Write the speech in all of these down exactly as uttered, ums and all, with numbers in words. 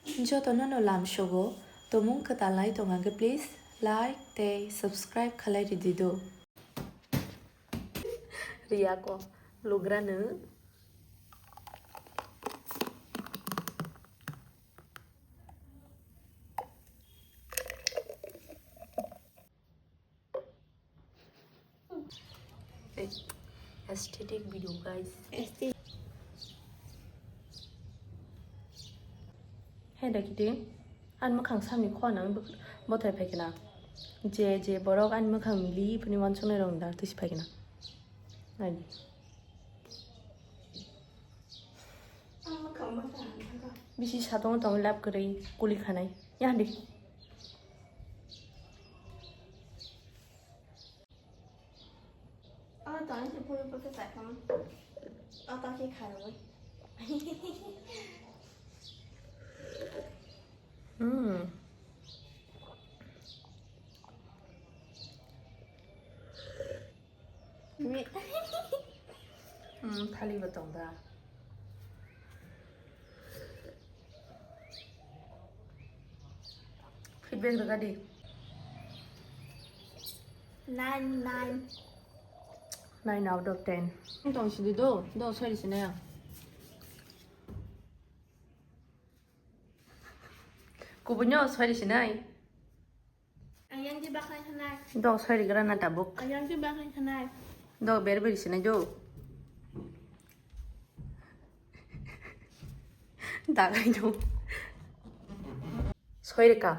Jotono no lamsogo, tomung kwtal nai tong hwnkhe please like tei subscribe khlai ridi do. Riyako lugrano. Aesthetic video, guys. Aesthetic. Hai da kiti, ani mwkhang samni khua nang bwk-, bothai phai khe na. Je, je borok ani mwkhang mili phani uansuknai rok ni dar twi si phai khe na. Nai di. Bisi satung tong lab kwrwi kuli khanai. Ya di. Oh, tong se puri puri sai kham. Oh, tong se kharwi. Hmm. Hmm, thali bo tong da. Feedback rwgadi. Nine, nine. Nine out of ten. Tong sidi do, do soi sini ya. Kubunyo soi sini. Ayang di bakal khanai. Do soi rigra na tabuk. Ayang di bakal khanai. Do ber ber sini jo. Dagai do. Soi rika.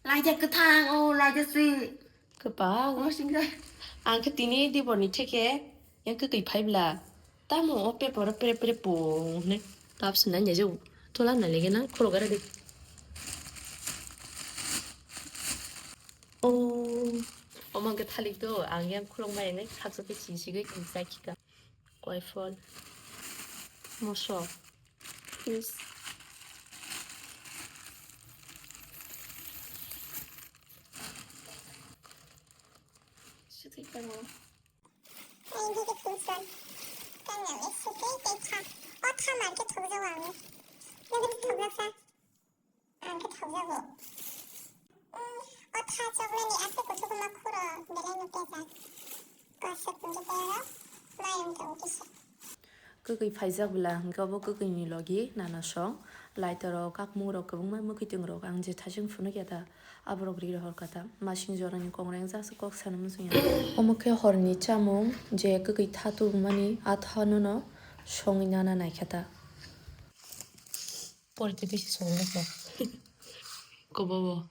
Laijak kwthang, o laijak si. Kwbang. O singsa. Ang khe tini diborni theke, yang kwtwi phai bla. Tamo o paper o pre pre pung hwnwi tap swnai nai jao. Tola nai lege nang khuluk gara di. Oh, omo hwnkhe thalik do, ang yang khuluk mai nai khaksa khe chinsigwi tong chai khika. Koi phol. Moso. Fish. Sithik tongo. Ang khe khe tungsan. Kanya le sute tei tha. O tha mar khe thokjao ang. Nokni thokjak sa. Ang khe thokjago. Mm, o tha choknani aswk kuthukma khuro belai no pejak. Kwswk tongkhe tei aro mayung tong kisa. Kwkwi phaijak bwla hwnkhe obo kwkwini logi nana song. Lighter rok, kakmung rok kwbangma mwkhwtwng rok ang je thasing phunukya ta. Aborok ri rohor kha ta, masing jorani kongreng jaksa kok sana muchungya. Omo khe horni chamung, je kwkwi tha tubumani, a tha no no songwi nana naikha ta. Pore tei bisi songwi nokha. Kobobo.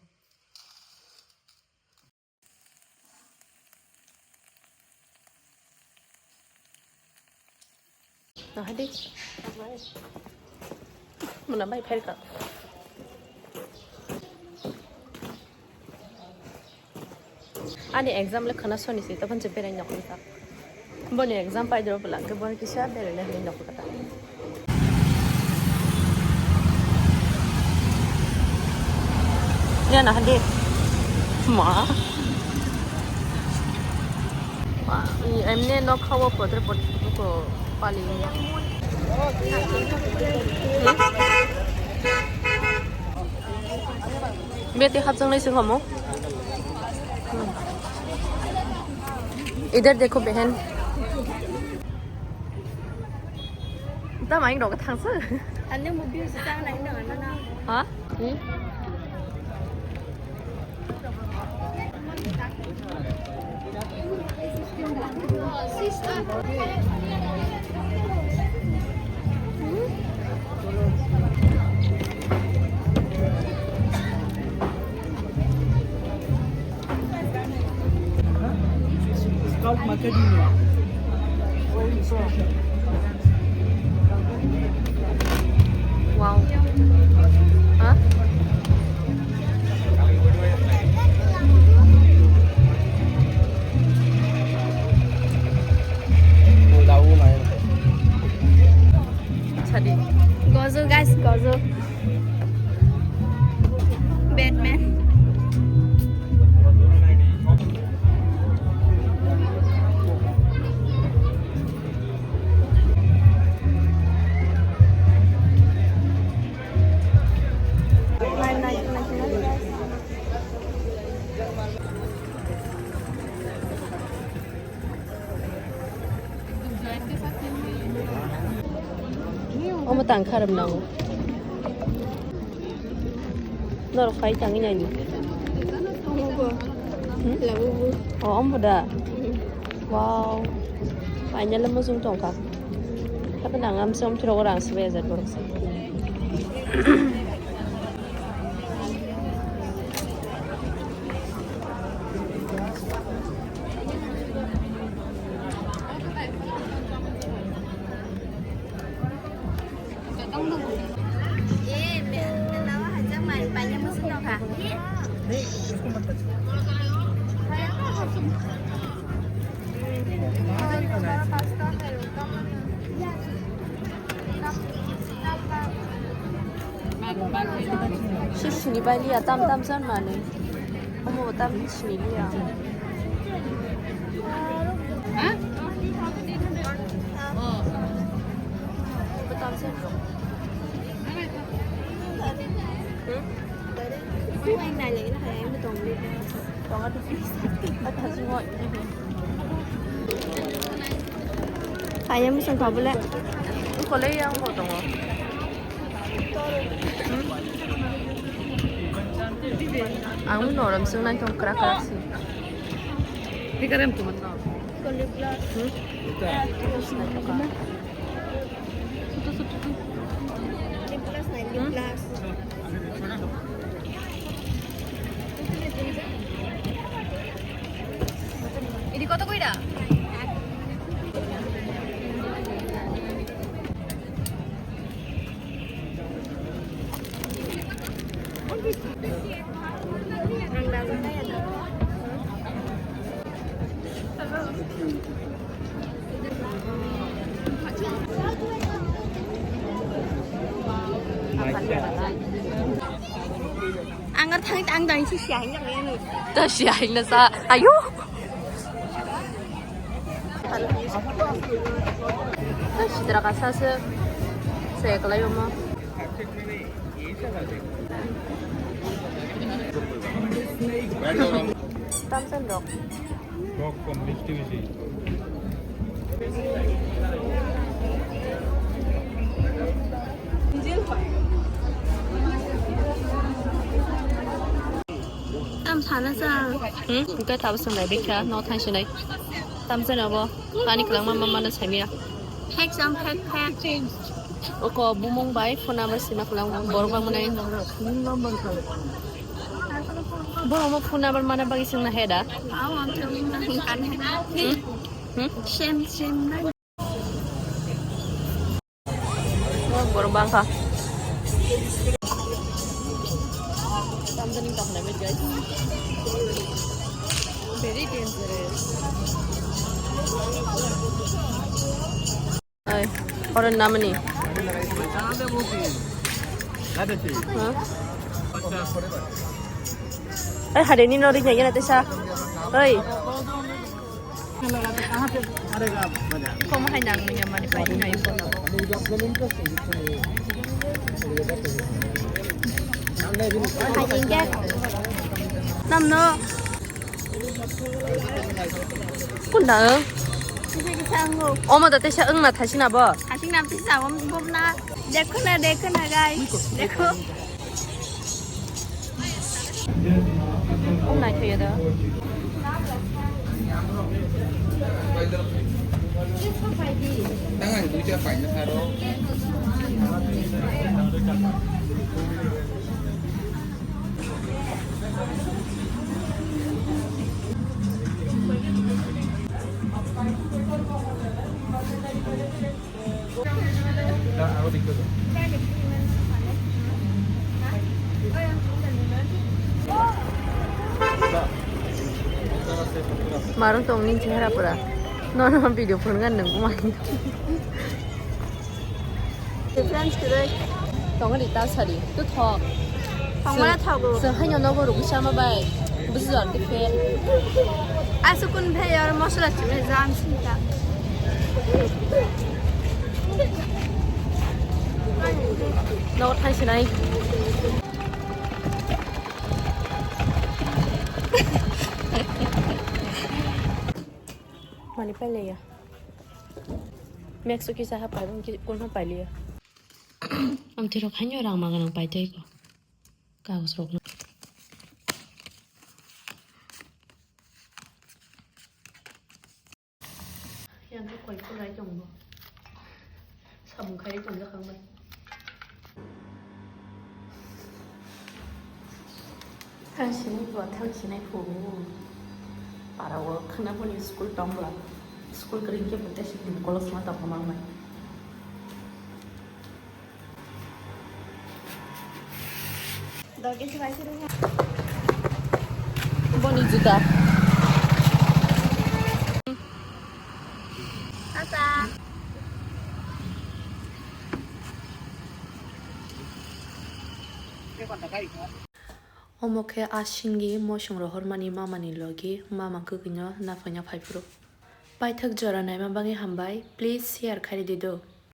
Nahadi. Muna bai phaikha. Ani exam le khana soni si, tokon je berai nokho ta. Boni exam pai dro bwla, ke bor kisa berai le hini nokho ta. Ya na hadi. Ma. Ma, emne nok khawo potre pot ko pali. Bete hapjang nai sing homo. इधर देखो बहन। Tamo ang rok thangsa. Ani mo views sa na ino ano na. Ha? Hmm? Scout Macadamia. Wow. Ha? Sadi. Gozo, guys, gozo. Batman. Omo tang kharap nango. Norok khai tangwi naidi. Hmm? Oh, omo da. Wow. Painale muchung tongkha. Hape nang amse omthirok rang sibai ajat borok se. Sisini bai liya tam tam san mani. Omo bo tam sini liya. Ha? Bo tam sini. Hmm? Tonga tu. Ayam sengkha bole. Kolei yang bo tongo. Ang norom sung nai tong krak krak si. Hikarem tuman no. Hmm? Hmm? Idi koto koira? Ang ar thangit ang dai si siya hinya kaya nu. Ta siya hinya sa. Ayo. Ta sidra kasa se. Se kalai omo. Tam sen dok. Kok kom misti bisi. Tam sana sa. Hmm? Buka tabu sang dai bekha, no thang sinai. Tam sana bo. Ani kelang ma ma mana samia. Hack sam hack hack. Oko bumung bai phone number sima kelang borok bang manai. Borok mo phone number mana bagi sing na heda. Aw, ang thang na hingkan he. Hmm? Hmm? Same same na. Borok bangkha. Tamjani toknai bai guys. Very dangerous. Oi, oro namani. Huh? Ai, hari ni nori nyai na tesa. Oi. Komo hai nang ni mani pai ni nai ko. Hai ni ge. Nam no. Kunda ang. Kisa kisa ang o. Omo da tesa ang na thasi na bo. Thasi na tesa om bom na. Dekho na, dekho na guys. Dekho. Ang nai thaya da. Tangan duita paina saro. Marung tong ni chehara pura. No, no, video phone kan nang kumai. Friends, today. Tongani ta sari, tu thok. Tongmana thogo. Sir, haino nogo rugi sama bai. Busi jar tu fail. Asukun bhei or masala chile jam sinta. Nogo thai sinai. Mani pailaiya. Max o kisa ha pai, kun ha pailiya. Ang tirok haino rang ma ganang pai tei ko. Kagos rok no. Yang ko koi ko lai tong bo. Samung khai tong jak ang bai. Thang sini bo, thang sinai phu. Para o khana boni school tong bla. School kring ke pute si kolos ma tong ma mai. Boni juta. Omo khe a singi mosong rohormani mamani logi, mama kwkwi no naphangya phaiphuru. Paithak jora naima bagwi hambai, please share khaidi do.